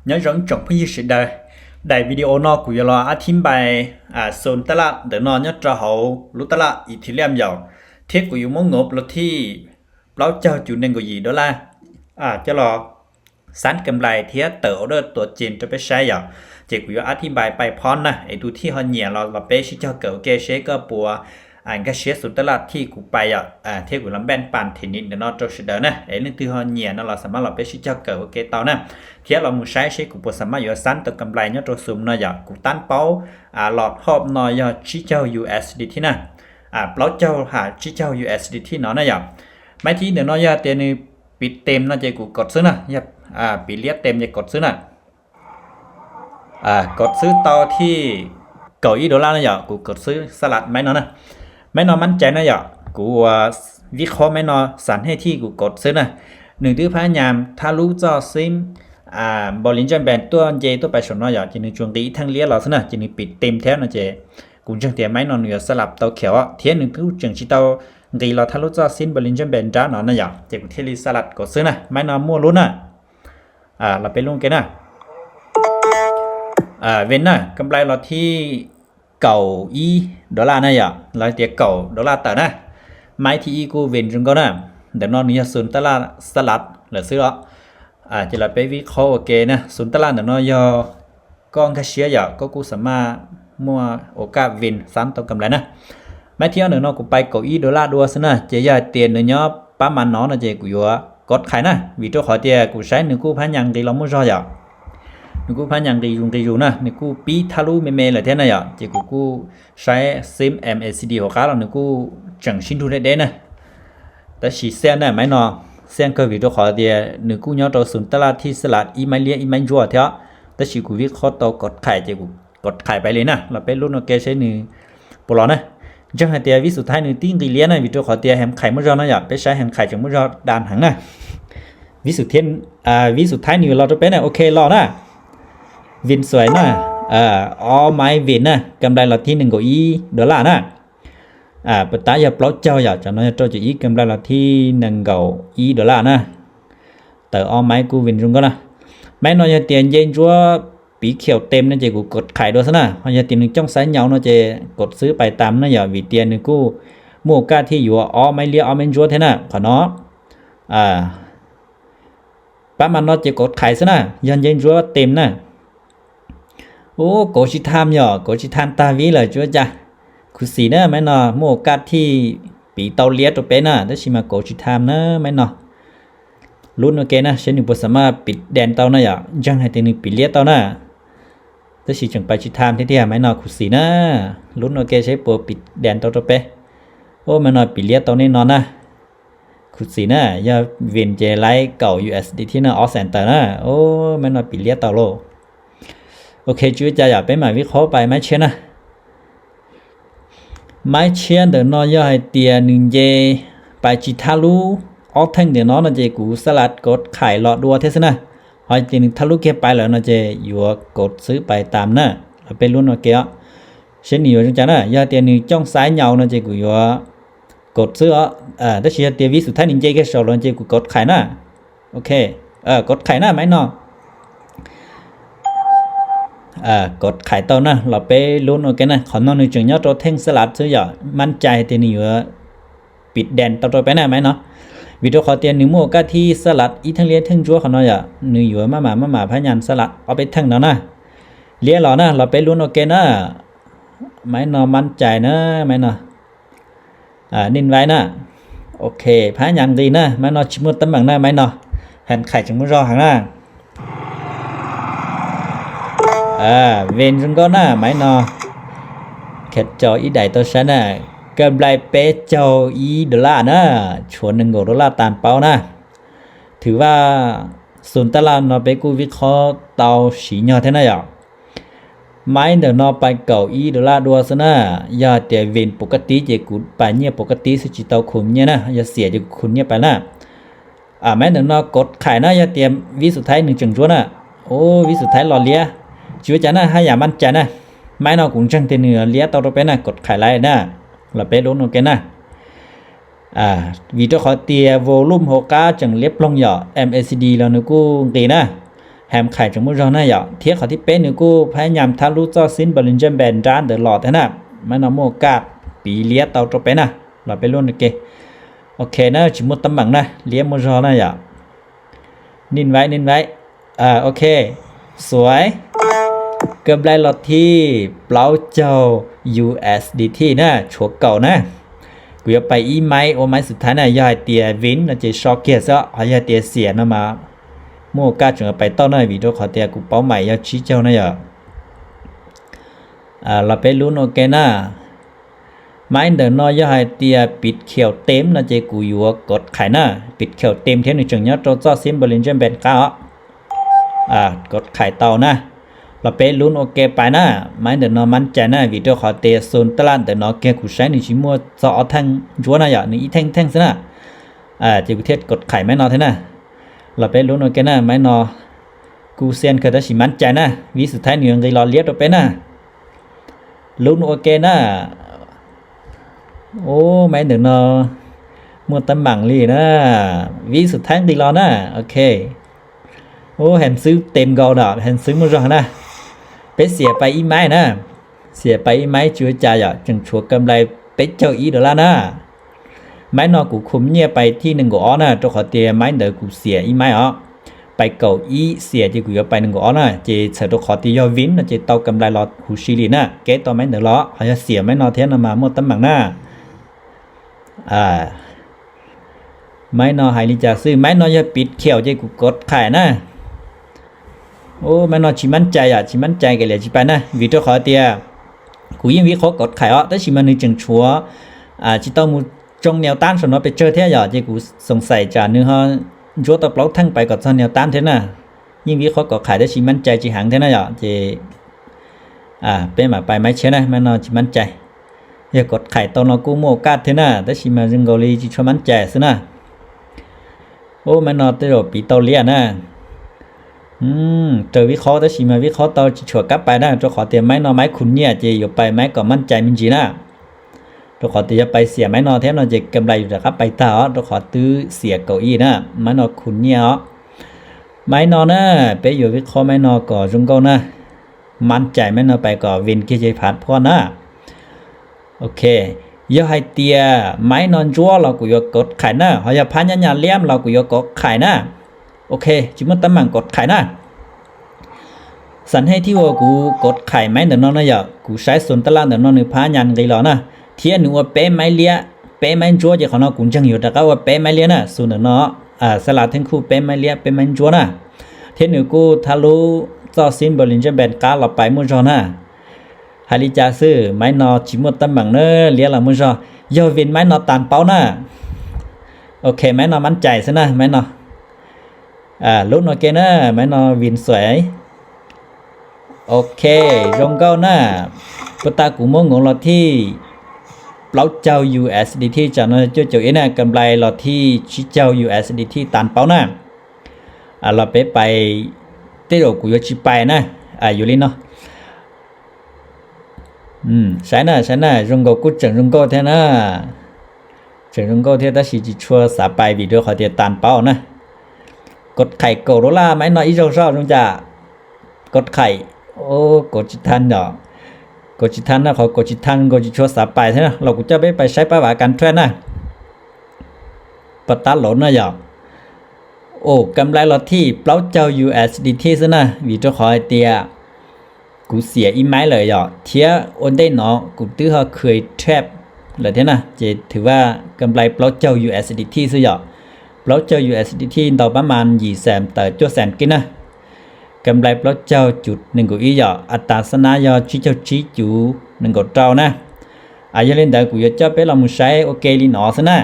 Nyob zoo tsoom phooj ywg sawv daws, daim video no kuv yuav los ab thib npai xu taj laj ntawm no nyob rau hauv lub taj laj Ethereum yom, thiab kuv yuav muab ngov plaws thij plaub caug cuv nees nkaum yim dollar coj los xab kam nplais thiab tawm order tuam cees rau peb saib yom. Ces kuv yuav ab thib npai pais phom na, es tus thij ho nyiam los los peb sib cog kawm ua ke seb koj puas nkag siab xu taj laj thij kuv pais yom, thiab kuv los npaj pas them nim ntawm no rau sawv daws na. Es leej twg ho nyiam no los xam mab los peb sib cog kawm ua ke tau na, thiab los mus saib seb kuv puas xam mab yuav xab tau kam nplais nyob rau xu no yom. Kuv tab paub los hom no yog tsib caug USDT na, plaub caug ham tsib caug USDT no na yom. Maiv thib ntawm no yog tias nws piv tes no ces kuv kov xwb na, yog piv liab tes ces kov xwb na. Kov xwb tau thij kaum ib dollar na yom, kuv kov xwb xab las maiv no na. Maiv no mab cai na yom, kuv ua vib qhob maiv no xam hej thij kuv kov xwb na. Nws twb phab nyas thab lub txoj xib npaus li ntsa npes tuaj nce tuaj pais saum no yom, ces nws tsuas nqis ib theej liab los xwb na, ces nws piv tes thiab no ces kuv ntseeg tias maiv no nws yuav xab las tau khiav thiab nws twb tseem tsis tau nqis los thab lub txoj xib npaus li ntsa npes nrab no na yom, ces kuv thiaj li xab las kov xwb na. Maiv no muaj lub na, los peb lub ke na. Vin na, kam nplais los thij kaum ib dollar na yom, los tias kaum dollar tawm na. Maiv thib ib kuj vin zoo nkauj na. Ntawm no nws yog xu taj laj xab las lawm xwb los. Ces los peb vib qhob ua ke na, xu taj laj ntawm no yog koj nkag siab yom, koj kuj xam maj muaj ua kaj vin xab tau kam nplais na. Maiv thib ob ntawm no kuv pais kaum ib dollar dua xwb na, ces yog hais tias nws nyob pab mas no no ces kuv yuav kov qhais na, vim rau qhov tias kuv saib nws kuj phab nyas nqis los muaj zog yom. Nws kuj phab nyas nqis zus nqis zus na, nws kuj pib thab lub me me lawm thiab na yom, ces kuv kuj saib xib MACD hauv qab los nws kuj tseem sib nrug deb deb na. Tab sis xiaj na maiv no, xiaj kawg vim rau qhov tias nws kuj nyob rau xu taj laj thij xab las ib maiv liab ib maiv ntsuab thiab. Tab sis kuv vib qhob tau kov qhais ces kuv kov qhais pais li na, los peb lub no ke seb nws puas los na. Ntseeg hais tias vib xu thaib nws tib nqis liab na, vim rau qhov tias hem qhais muaj zog na yom, peb saib hem qhais tseem muaj zog das heev na. Vib xu thaib nws los rau peb na, ok los na. Vin xuais na, ob maiv vin na, kam nplais los thij nees nkaum ib dollar na. Puas tab yog plaub caug yom, cov no yog rau caum ib, kam nplais los thij nees nkaum ib dollar na. Tawm ob maiv kuj vin zoo nkauj na. Maiv no yog tias nce ntsuab piv khiaum tes no ces kuv kov qhais dua xwb na, ho yog tias nws cooj xaiv nyaus no ces kov xwb pais tas na yom, vim tias nws kuj muaj kaj thij yuav ob maiv liab ob maiv ntsuab thiab na qhov no. Pab mas no ces kov qhais xwb na, yog nce ntsuab tes na. Ub, kov tsis tham yom, kov tsis tham tag vib lawm tsis ua cas. Khuv xim na, maiv no muaj kaj thij piv tau liab rau peb na, tab sis mas kov tsis tham na maiv no. Lub no ke na, seb nws puas xam maj piv dees tau na yom, ntseeg hais tias nws piv liab tau na. Tab sis tseem pais tsis tham thiab tiag, maiv no khuv xim na. Lub no ke seb puas piv dees tau rau peb. Ub, maiv no piv liab tau nej no na. Khuv xim na, yog vin ces laib kaum USDT na, ob xees tawm na. Ub, maiv no piv liab tau lauj. Ok, tsis ua cas yom, peb mam vib qhob pais maiv tshiab na. Maiv tshiab ntawm no yog hais tias nws nce pais tsis thab lub ob theej ntawm no no ces kuv xab las kov qhais los dua thiab xwb na. Ho tias nws thab lub kiag pais lawm no ces yuav kov xwb pais tas na. Los peb lub no ke os, seb nws yuav zoo cas na. Yog tias nws cooj xaiv nyaus no ces kuv yuav kov xwb os. Tab sis yog tias vib xu thaib nws nce kiag saum lawm ces kuv kov qhais na. Ok, kov qhais na maiv no. Kov qhais tau na, los peb lub no ke na, qhov no nws tseem nyob rau theej xab las xwb yom, mab cai tias nws yuav piv dees tau rau peb na maiv no. Vim rau qhov tias nws muaj kaj thij xab las ib theej liab theej ntsuab qhov no yom, nws yuav maj mam maj mam phab nyas xab las ob peb theej no na. Liab los na, los peb lub no ke na. Maiv no mab cai na, maiv no. Ninh vai na. Ok, phab nyas nqis na, maiv no tsis muaj teeb meem na, maiv no. Heem qhais tseem muaj zog heev na. Ven zoo nkauj na, maiv no. Khav cau ib daim tau saib na, kawg nplai peb caug ib dollar na, tshuav nees nkaum dollar tas paub na. Thwm vaj xu taj laj no peb kuj vib qhob tau siv nyog thiab na yom. Maiv ntawm no pais kaum ib dollar dua xwb na. Yog tias vin pus kaj tib ces kuv pais nyiaj pus kaj tib xwb tsis tau khum nyiaj na, yog xiam ces kuv khum nyiaj pais na. Maiv ntawm no kov qhais na, yog tias vib xu thaib nws tseem ntsuab na. Ub, vib xu thaib los liab. Tsis ua cas na, haj yam maj cai na. Maiv no kuv ntseeg tias nws liab tau rau peb na, kov qhais laiv na. Los peb lub no ke na. Vim rau qhov tias volume hauv qab tseem liab ploog yom, MACD los nws kuj nqis na. Ham Khais tseem muaj zog na yom. Thiab qhov thib peb nws kuj phab nyas thab lub txoj xib Bollinger Band nrab ntawd los thiab na. Maiv no muaj kaj piv liab tau rau peb na. Los peb lub no ke. Ok na, tsis muaj teeb meem na, liab muaj zog na yom. Ninh vaiv, ninh vaiv. Ok, xuav. Kam nplai los thib plaub caug U S D T na, tshuav kaum na. Kuv yuav pais ib maiv ua maiv xwm thaib na, yog hais tias win no ces so kiag xwb, ho yog hais tias xiam no mas muaj kaj tseem yuav pais tau na, vim rau qhov tias kuv paub mais yog tsib caug na yom. Los peb lub no ke na. Maiv ntawm no yog hais tias pid khiaum tem no ces kuv yuav kov qhais na, pid khiaum tem thiab nws tseem nyob rau txoj xib Bollinger Band qab os. Kov qhais tau na. Los peb lub no ke pais na. Maiv ntawm no mab cai na, vim rau qhov tias xus taj laj ntawm no kiag kuv saib nws tsis muaj txog ob theej ntsuab na yom, nws ib theej theej xwb na. Ces kuv thiaj kov qhais maiv no thiab na. Los peb lub no ke na, maiv no kuj xian kawg tab sis mab cai na, vib xwm thaib nws yuav nqis los liab rau peb na. Lub no ke na. Ub, maiv ntawm no muaj teeb meem li na. Vib xwm thaib nqis los na. Ok. Ub, heem xwb tem nkaus na, heem xwb muaj zog na. Peb xiam pais ib maiv na. Xiam pais ib maiv tsis ua cas yom, tseem tshuav kam nplai peb caug ib dollar na. Maiv no kuv khum nyiaj pais thij nees nkaum ob na, rau qhov tias maiv ntawd kuv xiam ib maiv os. Pais kaum ib xiam ces kuv yuav pais nees nkaum ob na, ces txhawm rau qhov tias yog win no ces tau kam nplai los huv si li na, keb tau maiv ntawd los, ho yog xiam maiv no thiab no mas muaj teeb meem na. Maiv no hais li cas xwb, maiv no yog pid khiaum ces kuv kov qhais na. Ub, maiv no tsis mab cai yom, tsis mab cai, kav liam tsis pais na, vim rau qhov tias kuv yeej vib qhob kov qhais os, tab sis mas nws tseem tshuav tsis tau mus tsoo nias tab saum no pes tsawg thiab yom, ces kuv xoom xais tsam nws ho ntsuab tau plaub theej pais kom txog nias tab thiab na. Yeej vib qhob kov qhais tab sis mab cai tsis heev thiab na yom, ces peb mam pais maiv tshiab na, maiv no tsis mab cai. Yog kov qhais tau no kuj muaj kaj thiab na, tab sis mas zoo nkaus li tsis tshua mab cai xwb na. Ub, maiv no tej zaum piv tau liab na. Raws vib qhob tab sis mas vib qhob tau tsis tshua kab pais na, rau qhov tias maiv no maiv khum nyiaj ces yuav pais maiv kom mab cai me ntsis na. Rau qhov tias yog pais xiam maiv no thiab no ces kam nplai yus rov qab pais tag os, rau qhov twb xiam kaum ib na, maiv no khum nyiaj os. Maiv no na, peb yuav vib qhob maiv no kom zoo nkauj na. Mab cai maiv no pais kom win kiag ces phav phuaj na. Ok, yog hais tias maiv no ntsuab los kuv yuav kov qhais na, ho yog phab nyab nyas liab los kuv yuav kov qhais na. Ok, tsis muaj teeb meem kov qhais na. Xam hej thib uas kuv kov qhais maiv ntawm no na yom, kuv saib xus taj laj ntawm no nws phab nyas nqis los na, thiab nws ua peb maiv liab peb maiv ntsuab ces qhov no kuv ntseeg yuav rov qab ua peb maiv liab na, xus ntawm no, xab las theej khuj peb maiv liab peb maiv ntsuab na. Thiab nws kuj thab lub txoj xib Bollinger Band qab los pais muaj zog na. Hais li cas xwb, maiv no tsis muaj teeb meem na, liab los muaj zog. Yog win maiv no tas paub na. Ok, maiv no mab cai xwb na, maiv no. Lub no ke na, maiv no win xuav. Ok, zoo nkauj na. Puag ta kuv muab nkoos los thij plaub caug U S D T, tsam no cuaj caum ib na, kam nplai los thij tsib caug U S D T tas paub na. Los peb pais, tej zaum kuv yuav tsis pais na. Yuav li no. Saib na, saib na, zoo nkaus kuj tseem zoo nkauj thiab na. Tseem zoo nkauj thiab tab sis tsis tshua xav pais vim rau qhov tias tas paub na. Kov qhais kaum dollar maiv no ib zaug soj zoo cas. Kov qhais, kov tsis tha, kov tsis tha na, qhov kov tsis tha nkaus tsis tshua xav pais thiab na, los kuv coj peb pais saib pab vav kas thuaj na. Pab tab laus na yom. Ua kam nplai los thij plaub caug U S D T xwb na, vim rau qhov hais tias kuv xiam ib maiv lawm yom, thiab ua ntej no kuv twb ho kha trap lawm thiab na, ces thwm vaj kam nplai plaub caug U S D T xwb yom. Plaub caug U S D T ntau pab mas yim xees tawm cuaj xees kib na. Kam nplai plaub caug cuv nees nkaum ib yom, a tas xab nab yog tsib caug tsib cuv nees nkaum rau na. Yog li ntawd kuv yuav coj peb los mus saib ua ke li no xwb na.